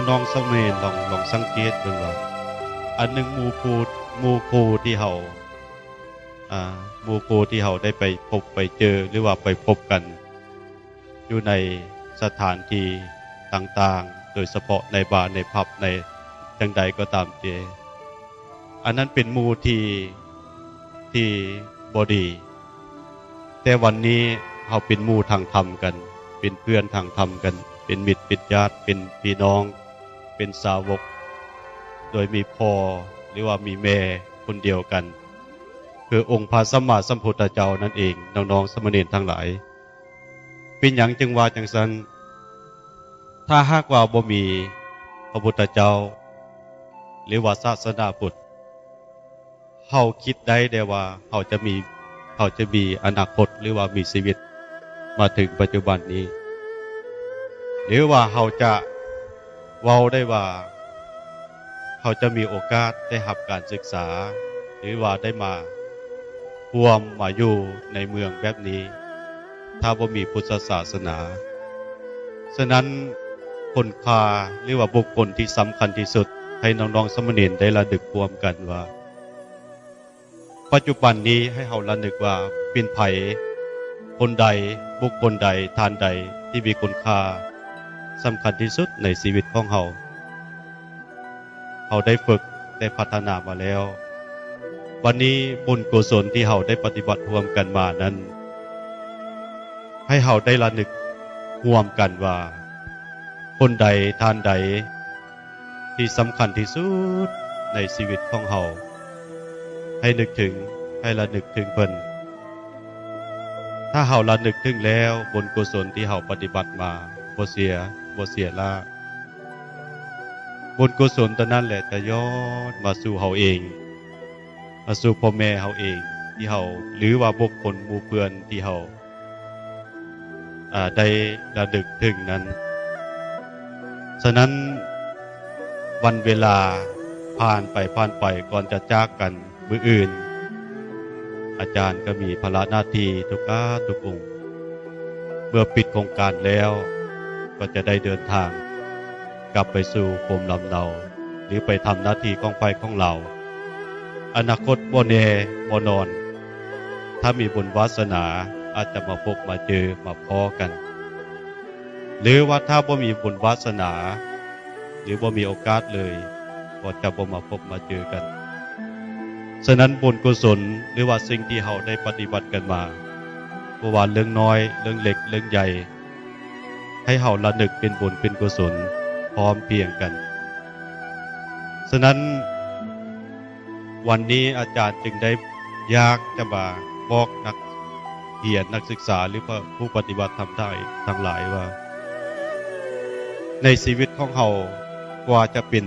ນ້ອງສາມະເນນລອງ ລອງສັງເກດເບິ່ງວ່າ ອັນໜຶ່ງ ໝູ່ຄູ່ ໝູ່ຄູ່ທີ່ເຮົາ ອ່າ ໝູ່ຄູ່ທີ່ເຮົາໄດ້ໄປພົບໄປເຈີ ຫຼືວ່າໄປພົບກັນຢູ່ໃນສະຖານທີ່ຕ່າງໆ ໂດຍສະເພາະໃນບາ ໃນຜັບ ໃນຈັ່ງໃດກໍຕາມແຕ່ ອັນນັ້ນເປັນໝູ່ທີ່ ທີ່ບໍ່ດີ. ແຕ່ວັນນີ້ເຮົາເປັນໝູ່ທາງທຳກັນ, ເປັນເພື່ອນທາງທຳກັນ, ເປັນມິດເປັນຍາດ, ເປັນພີ່ນ້ອງ, ເປັນສາວົກ, ໂດຍມີພໍ່ ຫຼືວ່າມີແມ່ຄົນດຽວກັນ ຄືອົງພະສຳມາສຳພຸດທະເຈົ້ານັ້ນເອງ, ນ້ອງໆສາມະເນນທັງຫຼາຍ. ເປັນຫຍັງຈຶ່ງວ່າຈັ່ງຊັ້ນ? ຖ້າຫາກວ່າບໍ່ມີພະພຸດທະເຈົ້າ ຫຼືວ່າສາສະໜາພຸດ, ເຮົາຄິດໄດ້ແດ່ວ່າເຮົາຈະມີ ເຮົາຈະມີອະນາຄົດ ຫຼືວ່າມີຊີວິດມາເຖິງປັດຈຸບັນນີ້ ຫຼືວ່າເຮົາຈະເວົ້າໄດ້ວ່າ ເຮົາຈະມີໂອກາດໄດ້ຮັບການສຶກສາ ຫຼືວ່າໄດ້ມາຮ່ວມມາຢູ່ໃນເມືອງແບບນີ້ ຖ້າບໍ່ມີພຸດທະສາສະໜາ. ສະນັ້ນ ຄຸນຄ່າ ຫຼືວ່າບຸກຄົນທີ່ສຳຄັນທີ່ສຸດ ໃຫ້ນ້ອງໆສາມະເນນໄດ້ລະນຶກຮ່ວມກັນວ່າ ປັດຈຸບັນນີ້ໃຫ້ເຮົາລະນຶກວ່າເປັນໃຜ, ຄົນໃດ, ບຸກຄົນໃດ, ທ່ານໃດທີ່ມີຄຸນຄ່າສຳຄັນທີ່ສຸດໃນຊີວິດຂອງເຮົາ. ເຮົາໄດ້ຝຶກ, ໄດ້ພັດທະນາມາແລ້ວ. ບັດນີ້ບຸນກຸສົນທີ່ເຮົາໄດ້ປະຕິບັດຮ່ວມກັນມານັ້ນ, ໃຫ້ເຮົາໄດ້ລະນຶກຮ່ວມກັນວ່າ ຄົນໃດ, ທ່ານໃດ ທີ່ສຳຄັນທີ່ສຸດໃນຊີວິດຂອງເຮົາ, ໃຫ້ນຶກເຖິງ, ໃຫ້ລະນຶກເຖິງເພິ່ນ. ຖ້າເຮົາລະນຶກເຖິງແລ້ວ, ບຸນກຸສົນທີ່ເຮົາປະຕິບັດມາບໍ່ເສຍ, ບໍ່ເສຍຫຼ້າ. ບຸນກຸສົນຕົວນັ້ນແຫຼະຈະຍ້ອນມາສູ່ເຮົາເອງ, ມາສູ່ພໍ່ແມ່ເຮົາເອງ ທີ່ເຮົາ ຫຼືວ່າບຸກຄົນໝູ່ເພື່ອນທີ່ເຮົາ ອາ ໄດ້ລະນຶກເຖິງນັ້ນ. ສະນັ້ນ ວັນເວລາຜ່ານໄປ, ຜ່ານໄປ, ກ່ອນຈະຈາກກັນມື້ອື່ນ, ອາຈານກໍມີພາລະໜ້າທີ່ທຸກກາດທຸກອົງ. ເມື່ອປິດໂຄງການແລ້ວ, ກໍຈະໄດ້ເດີນທາງກັບໄປສູ່ພູມລຳເນົາ ຫຼື ໄປທຳໜ້າທີ່ຂອງໃຜຂອງລາວ. ອະນາຄົດບໍ່ແນ່ບໍ່ນອນ, ຖ້າມີບຸນວາສະໜາ ອາດຈະມາພົບມາເຈີມາພໍ້ກັນ ຫຼືວ່າຖ້າບໍ່ມີບຸນວາສະໜາ ຫຼືບໍ່ມີໂອກາດເລີຍ ກໍຈະບໍ່ມາພົບມາເຈີກັນ. ສະນັ້ນ ບຸນກຸສົນ ຫຼືວ່າສິ່ງທີ່ເຮົາໄດ້ປະຕິບັດກັນມາ, ບໍ່ວ່າເລື່ອງນ້ອຍ, ເລື່ອງເລັກ, ເລື່ອງໃຫຍ່, ໃຫ້ເຮົາລະນຶກເປັນບຸນເປັນກຸສົນພ້ອມພຽງກັນ. ສະນັ້ນ ວັນນີ້ອາຈານຈຶ່ງໄດ້ຢາກຈະມາບອກນັກຮຽນ, ນັກສຶກສາ ຫຼື ຜູ້ປະຕິບັດທຳທັງ ທັງຫຼາຍວ່າ ໃນຊີວິດຂອງເຮົາ ກວ່າຈະເປັນ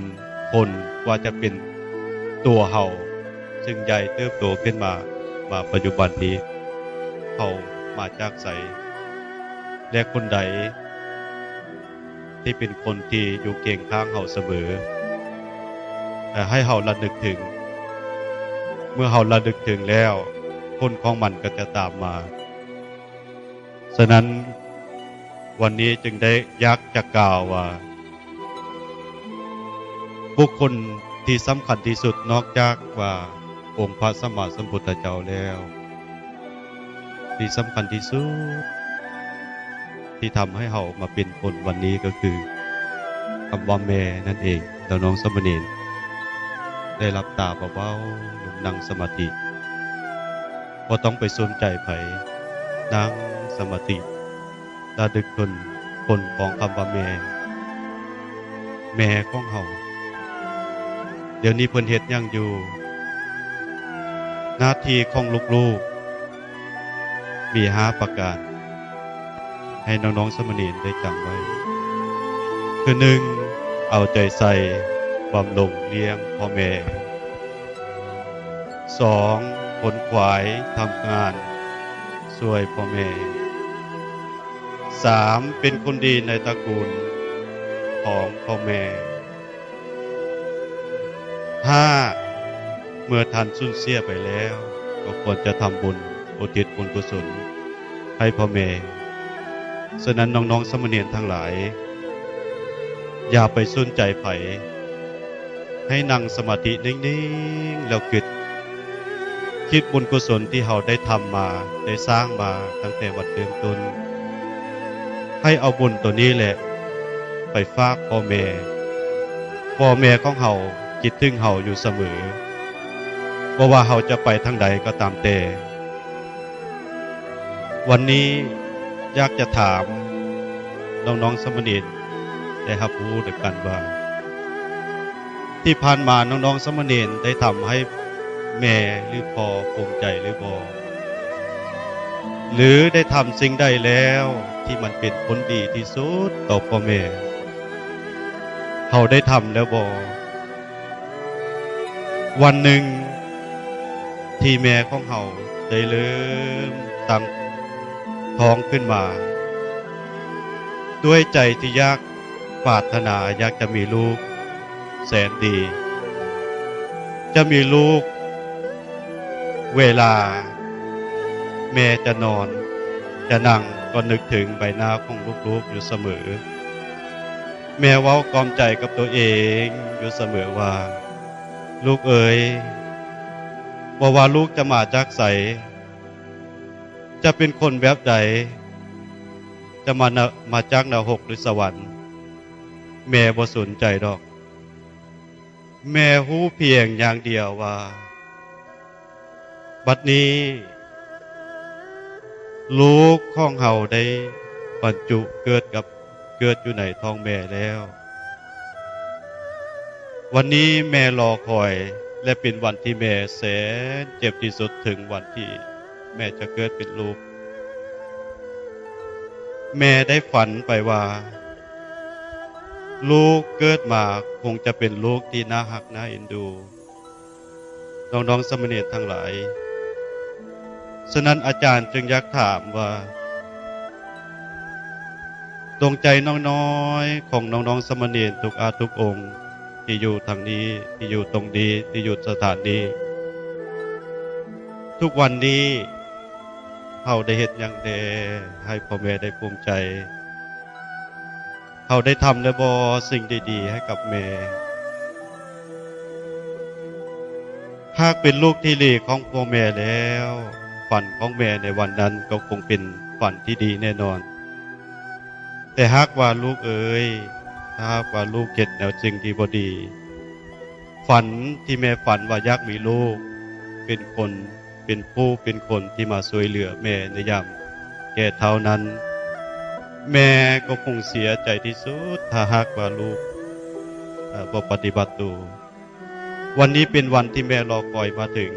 ຄົນ, ກວ່າຈະເປັນຕົວເຮົາ ຊຶ່ງໃຫຍ່ເຕີບໂຕຂຶ້ນມາ, ມາປັດຈຸບັນນີ້ ເຮົາມາຈາກໃສ ແລະ ຄົນໃດ ທີ່ເປັນຄົນທີ່ຢູ່ຄຽງຂ້າງເຮົາສະເໝີ, ແລະ ໃຫ້ເຮົາລະນຶກເຖິງ. ເມື່ອເຮົາລະນຶກເຖິງແລ້ວ, ຜົນຂອງມັນກໍຈະຕາມມາ. ສະນັ້ນ, ວັນນີ້ຈຶ່ງໄດ້ຢາກຈະກ່າວວ່າ ບຸກຄົນທີ່ສຳຄັນທີ່ສຸດ ນອກຈາກວ່າອົງພະສຳມາສຳພຸດທະເຈົ້າແລ້ວ, ທີ່ສຳຄັນທີ່ສຸດທີ່ທຳໃຫ້ເຮົາມາເປັນຄົນວັນນີ້ກໍຄືຄຳວ່າແມ່ນັ້ນເອງ. ແລ້ວນ້ອງສາມະເນນໄດ້ຫຼັບຕາເບົາໆ ລົງນັ່ງສະມາທິ, ບໍ່ຕ້ອງໄປສົນໃຈໃຜ, ນັ່ງສະມາທິ ລະນຶກເຖິງຄຸນຂອງຄຳວ່າແມ່, ແມ່ຂອງເຮົາ ດຽວນີ້ເພິ່ນເຮັດຫຍັງຢູ່? ໜ້າທີ່ຂອງລູກໆມີຫ້າປະການ ໃຫ້ນ້ອງໆສາມະເນນໄດ້ຈຳໄວ້. ຄື ໜຶ່ງ ເອົາໃຈໃສ່ບຳລຸງລ້ຽງພໍ່ແມ່. ສອງ ຂົນຂວາຍທຳງານຊ່ວຍພໍ່ແມ່. ສາມ ເປັນຄົນດີໃນຕະກູນຂອງພໍ່ແມ່. ຫ້າ ເມື່ອທ່ານສູນເສຍໄປແລ້ວ ກໍຄວນຈະທຳບຸນອຸທິດບຸນກຸສົນໃຫ້ພໍ່ແມ່. ສະນັ້ນ ນ້ອງໆສາມະເນນທັງຫຼາຍ, ຢ່າໄປສົນໃຈໃຜ, ໃຫ້ນັ່ງສະມາທິນິ່ງໆ ແລ້ວຄິດ, ຄິດບຸນກຸສົນທີ່ເຮົາໄດ້ທຳມາ, ໄດ້ສ້າງມາຕັ້ງແຕ່ວັນເລີ່ມຕົ້ນ. ໃຫ້ເອົາບຸນໂຕນີ້ແຫຼະໄປຝາກພໍ່ແມ່. ພໍ່ແມ່ຂອງເຮົາຄິດເຖິງເຮົາຢູ່ສະເໝີ, ບໍ່ວ່າເຮົາຈະໄປທາງໃດກໍຕາມແຕ່. ວັນນີ້ຢາກຈະຖາມນ້ອງໆ ສາມະເນນໄດ້ຮັບຮູ້ນຳກັນວ່າ ທີ່ຜ່ານມານ້ອງໆ ສາມະເນນໄດ້ທຳໃຫ້ແມ່ ຫຼື ພໍ່ພູມໃຈຫຼືບໍ່? ຫຼື ໄດ້ທຳສິ່ງໃດແລ້ວທີ່ມັນເປັນຜົນດີທີ່ສຸດຕໍ່ພໍ່ແມ່? ເຮົາໄດ້ທຳແລ້ວບໍ່? ວັນໜຶ່ງທີ່ແມ່ຂອງເຮົາໄດ້ເລີ່ມຕັ້ງທ້ອງຂຶ້ນມາ ດ້ວຍໃຈທີ່ຢາກປາດຖະໜາຢາກຈະມີລູກແສນດີ, ຈະມີລູກ ເວລາແມ່ຈະນອນ ຈະນັ່ງກໍນຶກເຖິງໃບໜ້າຂອງລູກໆ ຢູ່ສະເໝີ. ແມ່ເວົ້າກ່ອມໃຈກັບຕົວເອງຢູ່ສະເໝີວ່າ, ລູກເອີຍ, ບໍ່ວ່າລູກຈະມາຈາກໃສ, ຈະເປັນຄົນແບບໃດ, ຈະມານະ, ມາຈາກນະຮົກ ຫຼື ສະຫວັນ, ແມ່ບໍ່ສົນໃຈດອກ. ແມ່ຮູ້ພຽງຢ່າງດຽວວ່າ ບັດນີ້ລູກຂອງເຮົາໄດ້ບັນຈຸເກີດກັບ, ເກີດຢູ່ໃນທ້ອງແມ່ແລ້ວ. ວັນນີ້ແມ່ລໍຄອຍ ແລະ ເປັນວັນທີ່ແມ່ແສນເຈັບທີ່ສຸດ ເຖິງວັນທີ່ແມ່ຈະເກີດເປັນລູກ. ແມ່ໄດ້ຝັນໄປວ່າ ລູກເກີດມາຄົງຈະເປັນລູກທີ່ໜ້າຮັກໜ້າເອັນດູ ນ້ອງໆ ສາມະເນນທັງຫຼາຍ. ສະນັ້ນອາຈານຈຶ່ງຢາກຖາມວ່າ ດວງໃຈນ້ອຍໆ ຂອງນ້ອງໆ ສາມະເນນທຸກອາດທຸກອົງ ທີ່ຢູ່ທາງນີ້, ທີ່ຢູ່ຕົງນີ້, ທີ່ຢູ່ສະຖານນີ້, ທຸກວັນນີ້ເຮົາໄດ້ເຮັດຫຍັງແດ່ໃຫ້ພໍ່ແມ່ໄດ້ພູມໃຈ? ເຮົາໄດ້ທຳແລ້ວບໍ່ສິ່ງດີໆ ໃຫ້ກັບແມ່? ຫາກເປັນລູກທີ່ດີຂອງພໍ່ແມ່ແລ້ວ, ຝັນຂອງແມ່ໃນວັນນັ້ນກໍຄົງເປັນຝັນທີ່ດີແນ່ນອນ. ແຕ່ຫາກວ່າລູກເອີຍ, ຖ້າຫາກວ່າລູກເຮັດແນວສິ່ງທີ່ບໍ່ດີ, ຝັນທີ່ແມ່ຝັນວ່າຢາກມີລູກເປັນຄົນ, ເປັນຜູ້ເປັນຄົນທີ່ມາຊ່ວຍເຫຼືອແມ່ໃນຍາມແກ່ເຖົ້ານັ້ນ, ແມ່ກໍຄົງເສຍໃຈທີ່ສຸດ ຖ້າຫາກວ່າລູກ, ເອີ, ບໍ່ປະຕິບັດໂຕ. ວັນນີ້ເປັນວັນທີ່ແມ່ລໍຄອຍມາເຖິງ,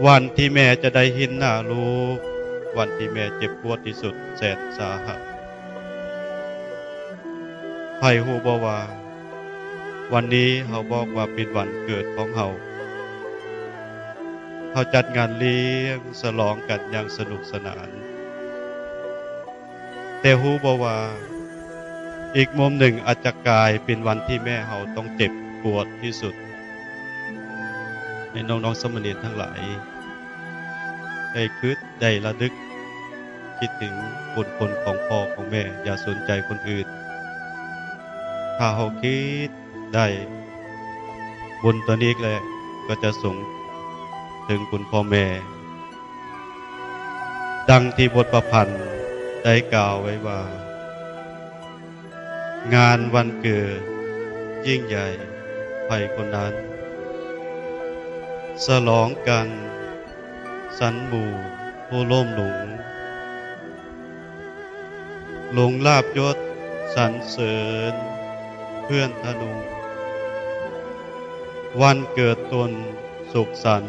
ວັນທີ່ແມ່ຈະໄດ້ເຫັນໜ້າລູກ, ວັນທີ່ແມ່ເຈັບປວດທີ່ສຸດ ແສນສາຫັດ. ໃຜຮູ້ບໍ່ວ່າ ວັນນີ້ເຮົາບອກວ່າເປັນວັນເກີດຂອງເຮົາ, ເຮົາຈັດງານລ້ຽງສະຫຼອງກັນຢ່າງສະໜຸກສະໜານ. ແຕ່ຮູ້ບໍ່ວ່າ ອີກມຸມໜຶ່ງອາດຈະກາຍເປັນວັນທີ່ແມ່ເຮົາຕ້ອງເຈັບປວດທີ່ສຸດ. ໃຫ້ນ້ອງໆ ສາມະເນນທັງຫຼາຍ ໄດ້ຄິດ ໄດ້ລະລຶກ ຄິດເຖິງບຸນຄຸນຂອງພໍ່ຂອງແມ່, ຢ່າສົນໃຈຄົນອື່ນ. ຖ້າເຮົາຄິດໄດ້ ບຸນຕົວນີ້ແຫຼະ ກໍຈະສົ່ງເຖິງຄຸນພໍ່ແມ່. ດັ່ງທີ່ບົດປະພັນໄດ້ກ່າວໄວ້ວ່າ, ງານວັນເກີດຍິ່ງໃຫຍ່ໃຜຄົນນັ້ນ, ສະຫຼອງກັນສັນໝູ່ຜູ້ລົ້ມລົງ, ລົງລາບຍົດສັນເສີນເພື່ອນທະນົງ, ວັນເກີດຕົນສຸກສັນ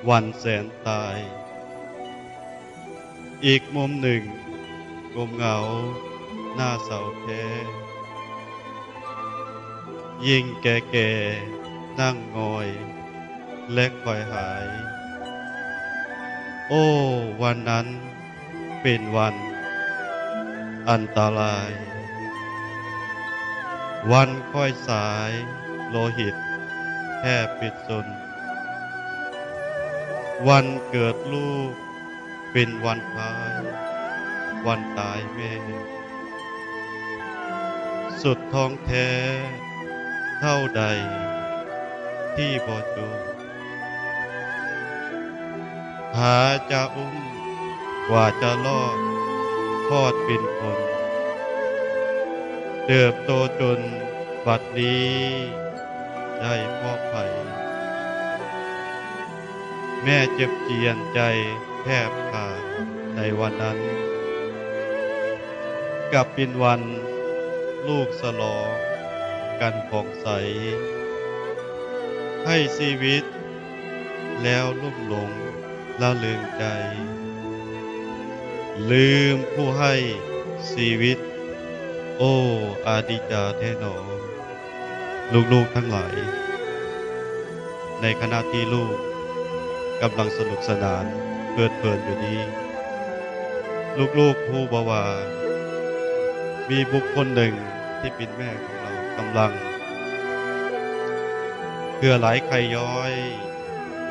ວັນແສນຕາຍ. ອີກມຸມໜຶ່ງ ງົມເຫງົາໜ້າເສົ້າແທ້, ຍິ່ງແກ່ໆນັ່ງງອຍ ແລະ ຄ່ອຍຫາຍ. ໂອ້ ວັນນັ້ນເປັນວັນອັນຕະລາຍ, ວັນຂ້ອຍສາຍໂລຫິດແທບປິດຊົນ, ວັນເກີດລູກເປັນວັນຄ້າຍວັນຕາຍແມ່. ສຸດທ້ອງແທ້ເທົ່າໃດທີ່ບໍ່ຈຸ ຫາຈະອຸ້ມກວ່າຈະລອດທອດເປັນຄົນ ເຕີບໂຕຈົນບັດນີ້ໄດ້ພໍ້ໃຜ ແມ່ເຈັບຈຽນໃຈແທບຂາດໃນວັນນັ້ນ ກັບເປັນວັນລູກສະຫຼອງກັນຜ່ອງໃສ ໃຫ້ຊີວິດແລ້ວລົ້ມລົງລະເລີງໃຈ ລືມຜູ້ໃຫ້ຊີວິດ ໂອ້ ອານິດຈາແທ້ໜໍ. ລູກໆທັງຫຼາຍ ໃນຂະນະທີ່ລູກກຳລັງສະໜຸກສະໜານເພີດເພີນຢູ່ນີ້ ລູກໆຮູ້ບໍ່ວ່າ ມີບຸກຄົນໜຶ່ງທີ່ເປັນແມ່ຂອງເຮົາກຳລັງເຫື່ອໄຫຼໄຂ້ຍ້ອຍ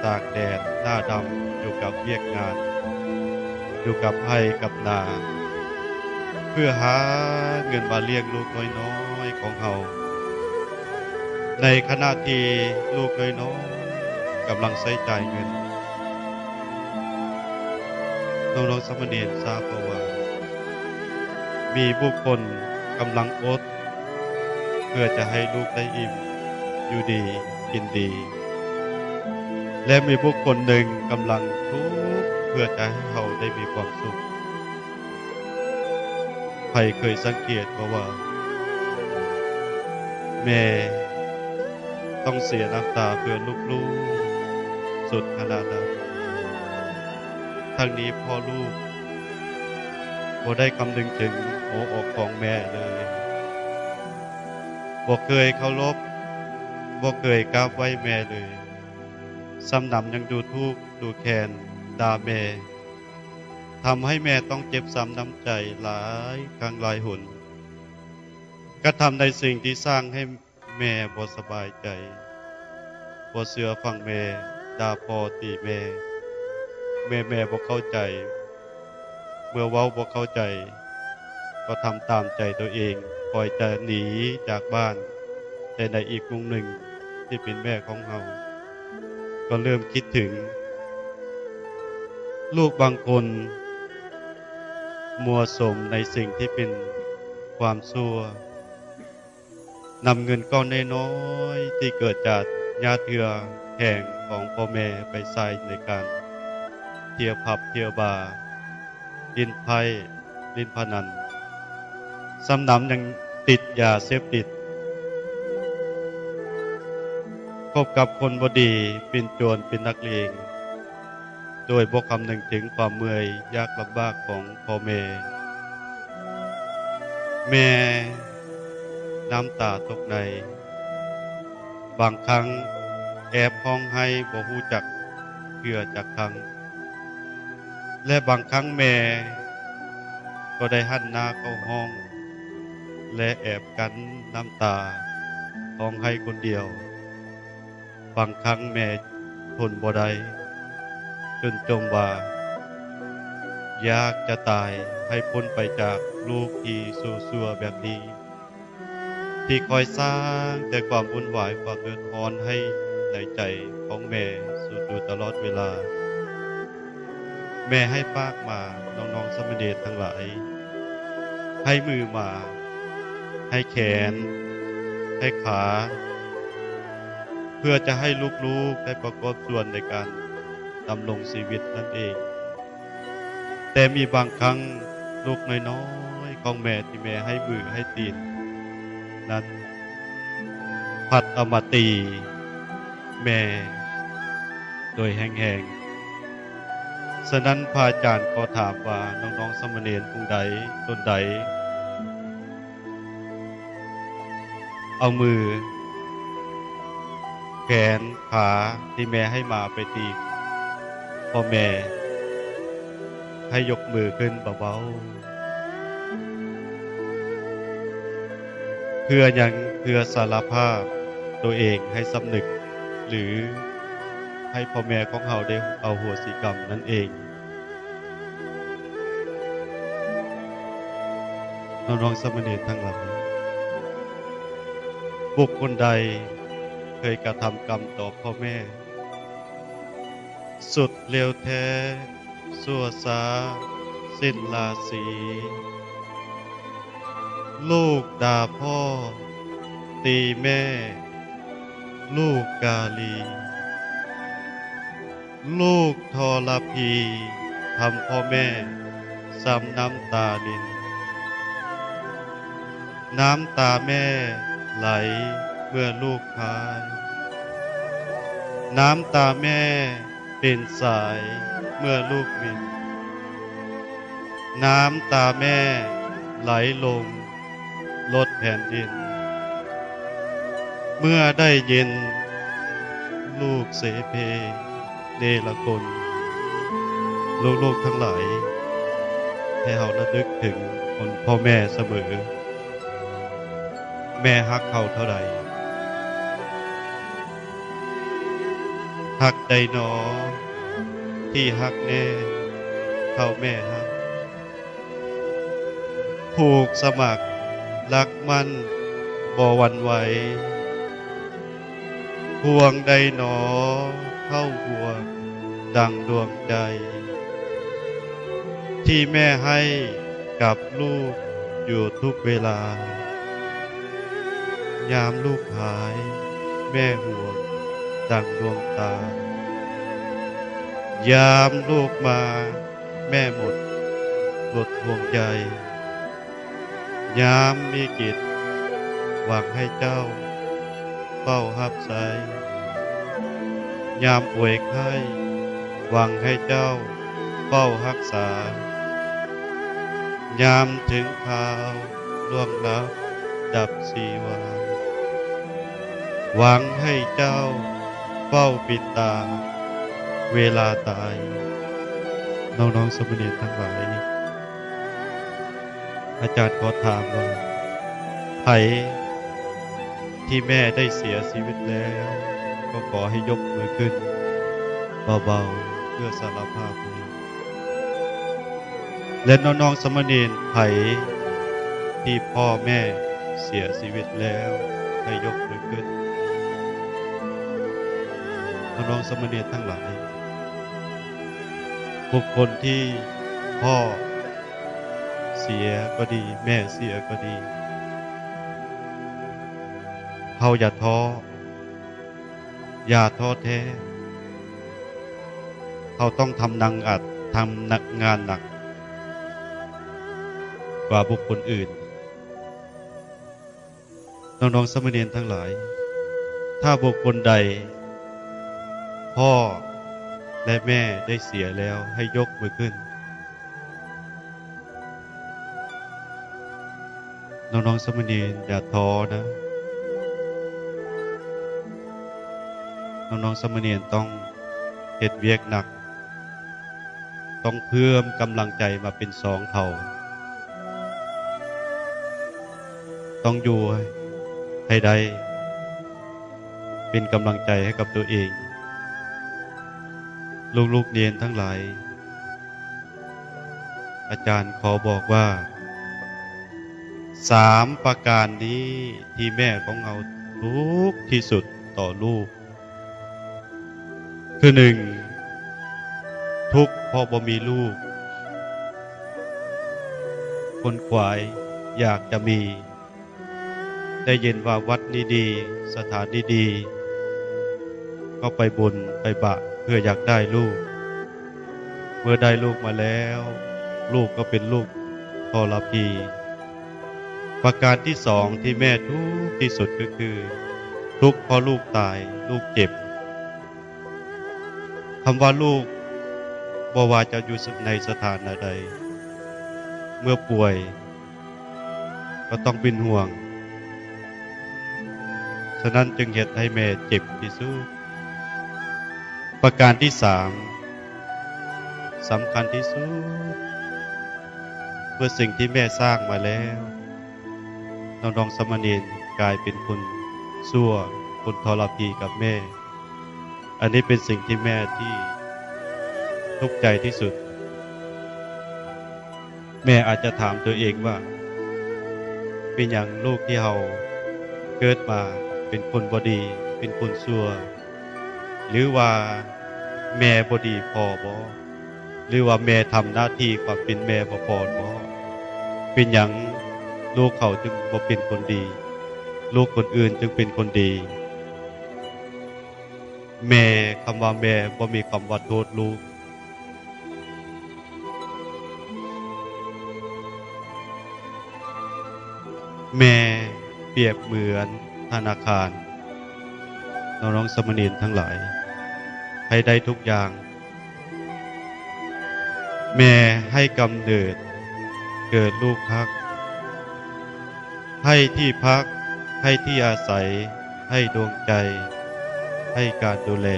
ຕາກແດດໜ້າດຳຢູ່ກັບວຽກງານ ຢູ່ກັບໄຮ່ກັບນາ ເພື່ອຫາເງິນມາລ້ຽງລູກນ້ອຍໆຂອງເຮົາ ໃນຂະນະທີ່ລູກນ້ອຍໆກຳລັງໃຊ້ຈ່າຍເງິນ. ນ້ອງໆສາມະເນນຊາບບໍ່ວ່າ ມີບຸກຄົນກຳລັງອົດ ເພື່ອຈະໃຫ້ລູກໄດ້ອີ່ມ ຢູ່ດີກິນດີ ແລະ ມີບຸກຄົນໜຶ່ງກຳລັງທຸກເພື່ອຈະໃຫ້ເຮົາໄດ້ມີຄວາມສຸກ. ໃຜເຄີຍສັງເກດບໍ່ວ່າ ແມ່ຕ້ອງເສຍນ້ຳຕາເພື່ອລູກໆສຸດຂະໜາດນັ້ນ? ທັງນີ້ພໍ່ລູກບໍ່ໄດ້ຄຳນຶງເຖິງຫົວອອກຂອງແມ່ເລີຍ, ບໍ່ເຄີຍເຄົາລົບ, ບໍ່ເຄີຍກາບໄຫວ້ແມ່ເລີຍ, ສ່ຳນຳຍັງດູຖູກດູແຄນດ່າແມ່, ທຳໃຫ້ແມ່ຕ້ອງເຈັບຊ້ຳນ້ຳໃຈຫຼາຍຄັ້ງຫຼາຍຫົນ, ກະທຳໃນສິ່ງທີ່ສ້າງໃຫ້ ແມ່ບໍ່ສະບາຍໃຈ, ບໍ່ເຊື່ອຟັງແມ່, ດ່າພໍ່ຕີແມ່, ເມື່ອແມ່ບໍ່ເຂົ້າໃຈ, ເມື່ອເວົ້າບໍ່ເຂົ້າໃຈ, ກໍທຳຕາມໃຈຕົວເອງ, ຄອຍຈະໜີຈາກບ້ານ. ແຕ່ໃນອີກມຸມໜຶ່ງທີ່ເປັນແມ່ຂອງເຮົາ ກໍເລີ່ມຄິດເຖິງ ລູກບາງຄົນມົວສຸມໃນສິ່ງທີ່ເປັນຄວາມຊົ່ວ, ນຳເງິນກ້ອນນ້ອຍໆທີ່ເກີດຈາກຫຍ້າເຫື່ອແຮງຂອງພໍ່ແມ່ໄປໃຊ້ໃນການທ່ຽວຜັບທ່ຽວບາ, ຫຼິ້ນໄພ້, ຫຼິ້ນພະນັນ, ສ່ຳນຳຍັງຕິດຢາເສບຕິດ, ຄົບກັບຄົນບໍ່ດີ, ເປັນໂຈນ, ເປັນນັກເລງ. ໂດຍບໍ່ຄຳນຶງເຖິງຄວາມເມື່ອຍຍາກລຳບາກຂອງພໍ່ແມ່. ແມ່ນ້ຳຕາຕົກໃນ, ບາງຄັ້ງແອບຮ້ອງໄຫ້ບໍ່ຮູ້ຈັກເທື່ອຈັກຄັ້ງ, ແລະ ບາງຄັ້ງແມ່ກໍໄດ້ຫັນໜ້າເຂົ້າຫ້ອງ ແລະ ແອບກັ້ນນ້ຳຕາຮ້ອງໄຫ້ຄົນດຽວ. ບາງຄັ້ງແມ່ທົນບໍ່ໄດ້ ຈົນຈົ່ມວ່າ ຢາກຈະຕາຍໃຫ້ພົ້ນໄປຈາກລູກທີ່ຊົ່ວໆແບບນີ້ ທີ່ຄອຍສ້າງແຕ່ຄວາມວຸ່ນວາຍ, ຄວາມເດືອດຮ້ອນໃຫ້ໃນໃຈຂອງແມ່ຢູ່ຕະຫຼອດເວລາ. ແມ່ໃຫ້ປາກມາ, ນ້ອງໆສາມະເນນທັງຫຼາຍ, ໃຫ້ມືມາ, ໃຫ້ແຂນ, ໃຫ້ຂາ, ເພື່ອຈະໃຫ້ລູກໆໄດ້ປະກອບສ່ວນໃນການດຳລົງຊີວິດນັ້ນເອງ. ແຕ່ມີບາງຄັ້ງ ລູກນ້ອຍໆຂອງແມ່ທີ່ແມ່ໃຫ້ມືໃຫ້ຕີນນັ້ນ ພັດເອົາມາຕີແມ່ໂດຍແຮງໆ. ສະນັ້ນ ພະອາຈານຂໍຖາມວ່າ ນ້ອງໆສາມະເນນອົງໃດ, ຕົນໃດ ເອົາມື, ແຂນ, ຂາທີ່ແມ່ໃຫ້ມາໄປຕີພໍ່ແມ່, ໃຫ້ຍົກມືຂຶ້ນເບົາໆ. ເພື່ອຫຍັງ? ເພື່ອສາລະພາບໂຕເອງໃຫ້ສຳນຶກ ຫຼື ໃຫ້ພໍ່ແມ່ຂອງເຮົາໄດ້ອະໂຫສິກຳນັ້ນເອງ. ນ້ອງໆສາມະເນນທັງຫຼາຍ, ບຸກຄົນໃດເຄີຍກະທຳກຳຕໍ່ພໍ່ແມ່ ສຸດເລວແທ້ຊົ່ວຊ້າສິ້ນລາສີ. ລູກດ່າພໍ່ຕີແມ່ ລູກກາລີ ລູກທໍລະພີທຳພໍ່ແມ່ຊ້ຳນ້ຳຕາລິນ. ນ້ຳຕາແມ່ໄຫຼເມື່ອລູກຄາຍ ນ້ຳຕາແມ່ເປັນສາຍເມື່ອລູກເໝັນ ນ້ຳຕາແມ່ໄຫຼລົງ ລົດແຜ່ນດິນ ເມື່ອໄດ້ເຢັນລູກເສເພເນລະຄົນ. ລູກໆທັງຫຼາຍ ໃຫ້ເຮົາລະນຶກເຖິງຄຸນພໍ່ແມ່ສະເໝີ ແມ່ຮັກເຮົາເທົ່າໃດ? ຮັກໃດໜໍ ທີ່ຮັກແນ່ເທົ່າແມ່ຮັກ? ຜູກສະໝັກລັກໝັ້ນບໍ່ຫວັ່ນໄຫວ ຫ່ວງໃດໜໍເທົ່າຫ່ວງດັ່ງດວງໃຈ ທີ່ແມ່ໃຫ້ກັບລູກຢູ່ທຸກເວລາ. ຍາມລູກຫາຍ ແມ່ຫ່ວງດັ່ງດວງຕາ ຍາມລູກມາ ແມ່ໝົດລົດຫ່ວງໃຍ ຍາມມີກິດຫວັງໃຫ້ເຈົ້າເຝົ້າຮັບໃຊ້ ຍາມປ່ວຍໄຂ້ ຫວັງໃຫ້ເຈົ້າເຝົ້າຮັກສາ ຍາມເຖິງຄາວລ່ວງລັບດັບຊີວາ ຫວັງໃຫ້ເຈົ້າເຝົ້າປິດຕາເວລາຕາຍ. ນ້ອງໆສາມະເນນທັງຫຼາຍ ອາຈານຂໍຖາມວ່າ ໃຜທີ່ແມ່ໄດ້ເສຍຊີວິດແລ້ວ ກໍຂໍໃຫ້ຍົກມືຂຶ້ນເບົາໆ ເພື່ອສາລະພາບໃຫ້. ແລະ ນ້ອງໆສາມະເນນໃຜທີ່ພໍ່ແມ່ເສຍຊີວິດແລ້ວ ໃຫ້ຍົກມືຂຶ້ນ. ນ້ອງໆສາມະເນນທັງຫຼາຍ ບຸກຄົນທີ່ພໍ່ເສຍກໍດີ ແມ່ເສຍກໍດີ ເຮົາຢ່າທໍ້ ຢ່າທໍ້ແທ້. ເຮົາຕ້ອງທຳງານໜັກ ທຳງານໜັກກວ່າບຸກຄົນອື່ນ. ນ້ອງໆສາມະເນນທັງຫຼາຍ ຖ້າບຸກຄົນໃດ ພໍ່ ແລະ ແມ່ໄດ້ເສຍແລ້ວ ໃຫ້ຍົກມືຂຶ້ນ. ນ້ອງໆສາມະເນນຢ່າທໍ້ນະ. ນ້ອງໆສາມະເນນຕ້ອງເຮັດວຽກໜັກ, ຕ້ອງເພີ່ມກຳລັງໃຈມາເປັນສອງເທົ່າ, ຕ້ອງຢູ່ໃຫ້ໄດ້ ເປັນກຳລັງໃຈໃຫ້ກັບຕົວເອງ. ລູກໆເນນທັງຫຼາຍ, ອາຈານຂໍບອກວ່າ ສາມປະການນີ້ທີ່ແມ່ຂອງເຮົາທຸກທີ່ສຸດຕໍ່ລູກ ຄື ໜຶ່ງ ທຸກເພາະບໍ່ມີລູກ, ຄົນຂວາຍຢາກຈະມີ, ໄດ້ຍິນວ່າວັດນີ້ດີ, ສະຖານທີ່ດີ, ກໍໄປບຸນໄປບາດເພື່ອຢາກໄດ້ລູກ. ເມື່ອໄດ້ລູກມາແລ້ວ, ລູກກໍເປັນລູກທໍລະພີ. ປະການທີສອງທີ່ແມ່ທຸກທີ່ສຸດກໍຄື ທຸກເພາະລູກຕາຍ, ລູກເຈັບ. ຄຳວ່າລູກ ບໍ່ວ່າຈະຢູ່ໃນສະຖານະໃດ, ເມື່ອປ່ວຍ ກໍຕ້ອງເປັນຫ່ວງ, ສະນັ້ນຈຶ່ງເຮັດໃຫ້ແມ່ເຈັບທີ່ສຸດ. ປະການທີສາມ ສຳຄັນທີ່ສຸດ, ເມື່ອສິ່ງທີ່ແມ່ສ້າງມາແລ້ວ, ນ້ອງໆສາມະເນນກາຍເປັນຄົນຊົ່ວ, ຄົນທໍລະພີກັບແມ່. ອັນນີ້ເປັນສິ່ງທີ່ແມ່ທີ່ທຸກໃຈທີ່ສຸດ. ແມ່ອາດຈະຖາມຕົວເອງວ່າ ເປັນຫຍັງລູກທີ່ເຮົາ ເກີດມາເປັນຄົນບໍ່ດີ ເປັນຄົນຊົ່ວ ຫຼືວ່າແມ່ບໍ່ດີພໍບໍ? ຫຼືວ່າແມ່ທຳໜ້າທີ່ຄວາມເປັນແມ່ບໍ່ພໍບໍ? ເປັນຫຍັງລູກເຂົາຈຶ່ງບໍ່ເປັນຄົນດີ? ລູກຄົນອື່ນຈຶ່ງເປັນຄົນດີ? ແມ່ ຄຳວ່າແມ່ ບໍ່ມີຄຳວ່າໂທດລູກ. ແມ່ປຽບເໝືອນທະນາຄານ ນ້ອງໆສາມະເນນທັງຫຼາຍ ໃຫ້ໄດ້ທຸກຢ່າງ. ແມ່ໃຫ້ກຳເນີດເກີດລູກຮັກ ໃຫ້ທີ່ພັກ ໃຫ້ທີ່ອາໄສ ໃຫ້ດວງໃຈ ໃຫ້ການດູແລ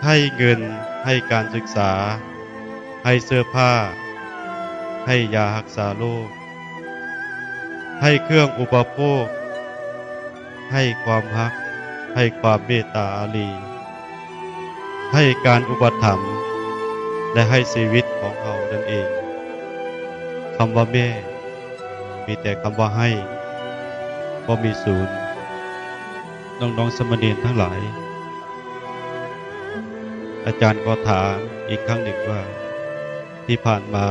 ໃຫ້ເງິນ ໃຫ້ການສຶກສາ ໃຫ້ເສື້ອຜ້າ ໃຫ້ຢາຮັກສາໂລກ ໃຫ້ເຄື່ອງອຸປະໂພກ ໃຫ້ຄວາມຮັກ ໃຫ້ຄວາມເມດຕາອາຣີ ໃຫ້ການອຸປະຖຳ ແລະ ໃຫ້ຊີວິດຂອງເຮົານັ້ນເອງ. ຄຳວ່າແມ່ ມີແຕ່ຄຳວ່າໃຫ້ ບໍ່ມີສູນ. ນ້ອງໆສາມະເນນທັງຫຼາຍ, ອາຈານຂໍຖາມອີກຄັ້ງໜຶ່ງວ່າ ທີ່ຜ່ານມາ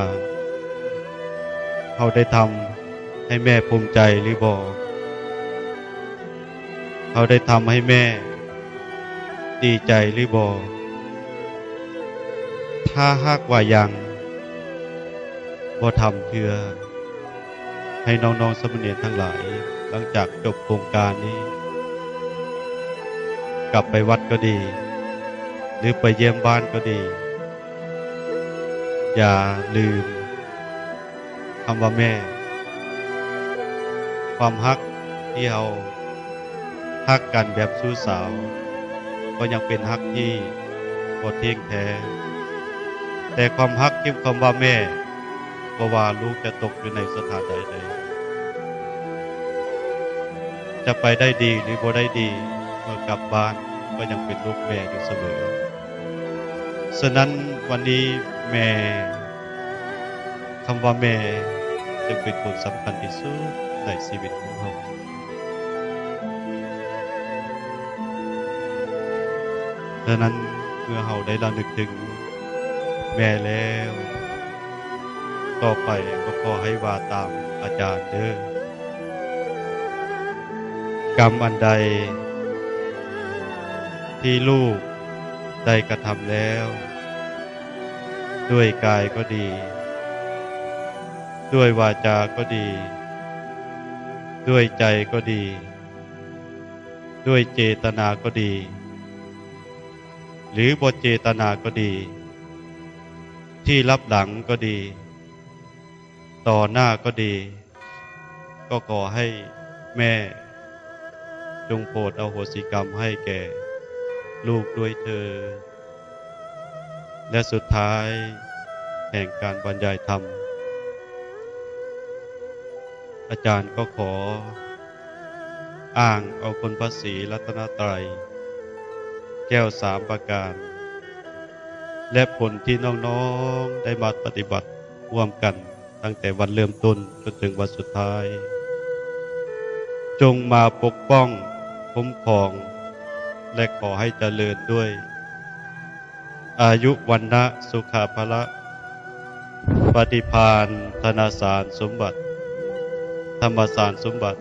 ເຮົາໄດ້ທຳໃຫ້ແມ່ພູມໃຈຫຼືບໍ່? ເຮົາໄດ້ທຳໃຫ້ແມ່ດີໃຈຫຼືບໍ່? ຖ້າຫາກວ່າຍັງ ບໍ່ທຳເທື່ອ ໃຫ້ນ້ອງໆສາມະເນນທັງຫຼາຍ ຫຼັງຈາກຈົບໂຄງການນີ້ ກັບໄປວັດກໍດີ ຫຼື ໄປຢ້ຽມບ້ານກໍດີ ຢ່າລືມຄຳວ່າແມ່. ຄວາມຮັກທີ່ເຮົາຮັກກັນແບບຊູ້ສາວ ກໍຍັງເປັນຮັກທີ່ບໍ່ທ່ຽງແທ້, ແຕ່ຄວາມຮັກທີ່ຄຳວ່າແມ່ ບໍ່ວ່າລູກຈະຕົກຢູ່ໃນສະຖານໃດໃດ ຈະໄປໄດ້ດີ ຫຼື ບໍ່ໄດ້ດີ ເມື່ອກັບບ້ານກໍຍັງເປັນລູກແມ່ຢູ່ສະເໝີ. ສະນັ້ນ ວັນນີ້ແມ່ ຄຳວ່າແມ່ຈຶ່ງເປັນຄົນສຳຄັນທີ່ສຸດໃນຊີວິດຂອງເຮົາ. ສະນັ້ນ ເມື່ອເຮົາໄດ້ລະນຶກເຖິງແມ່ແລ້ວ ຕໍ່ໄປກໍຂໍໃຫ້ວ່າຕາມອາຈານເດີ້. ກຳອັນໃດທີ່ລູກໄດ້ກະທຳແລ້ວ ດ້ວຍກາຍກໍດີ ດ້ວຍວາຈາກໍດີ ດ້ວຍໃຈກໍດີ ດ້ວຍເຈຕະນາກໍດີ ຫຼື ບໍ່ເຈຕະນາກໍດີ ທີ່ລັບຫຼັງກໍດີ ຕໍ່ໜ້າກໍດີ ກໍຂໍໃຫ້ແມ່ຈົ່ງໂປດອະໂຫສິກຳໃຫ້ແກ່ລູກດ້ວຍເທີ້ນ. ແລະ ສຸດທ້າຍແຫ່ງການບັນຍາຍທຳ ອາຈານກໍຂໍອ້າງເອົາຄຸນພະສີລັດຕະນະໄຕ ແກ້ວສາມປະການ ແລະ ຜົນທີ່ນ້ອງໆໄດ້ມາປະຕິບັດຮ່ວມກັນ ຕັ້ງແຕ່ວັນເລີ່ມຕົ້ນຈົນເຖິງວັນສຸດທ້າຍ ຈົ່ງມາປົກປ້ອງຄຸ້ມຄອງ ແລະ ຂໍໃຫ້ຈະເລີນດ້ວຍອາຍຸ ວັນນະ ສຸຂະ ພະລະ ປະຕິພານ ທະນະສານສົມບັດ ທຳມະສານສົມບັດ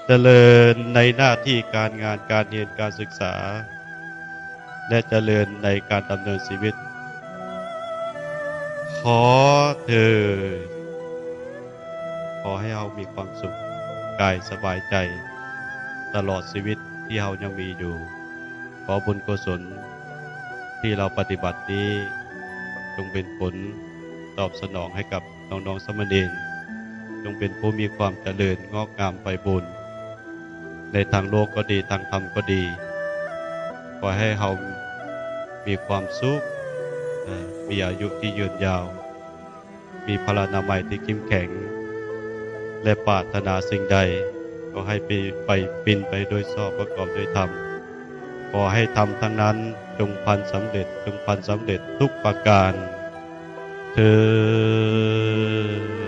ຈະເລີນໃນໜ້າທີ່ການງານ ການຮຽນ ການສຶກສາ ແລະ ຈະເລີນໃນການດຳເນີນຊີວິດ. ຂໍເທີ້ນ ຂໍໃຫ້ເຮົາມີຄວາມສຸກກາຍສະບາຍໃຈຕະຫຼອດຊີວິດທີ່ເຮົາຍັງມີຢູ່. ຂໍບຸນກຸສົນທີ່ເຮົາປະຕິບັດນີ້ ຈົ່ງເປັນຜົນຕອບສະໜອງໃຫ້ກັບນ້ອງໆສາມະເນນ, ຈົ່ງເປັນຜູ້ມີຄວາມຈະເລີນງອກງາມໄພບູນ ໃນທາງໂລກກໍດີ ທາງທຳກໍດີ. ຂໍໃຫ້ເຮົາມີຄວາມສຸກ ມີອາຍຸທີ່ຍືນຍາວ, ມີພະລານາໄມທີ່ເຂັ້ມແຂງ ແລະ ປາດຖະໜາສິ່ງໃດ ກໍໃຫ້ໄປ ໄປ ເປັນໄປໂດຍຊອບປະກອບໂດຍທຳ. ຂໍໃຫ້ທຳທັງນັ້ນຈົ່ງພັນສຳເລັດ, ຈົ່ງພັນສຳເລັດທຸກປະການເທີ້ນ.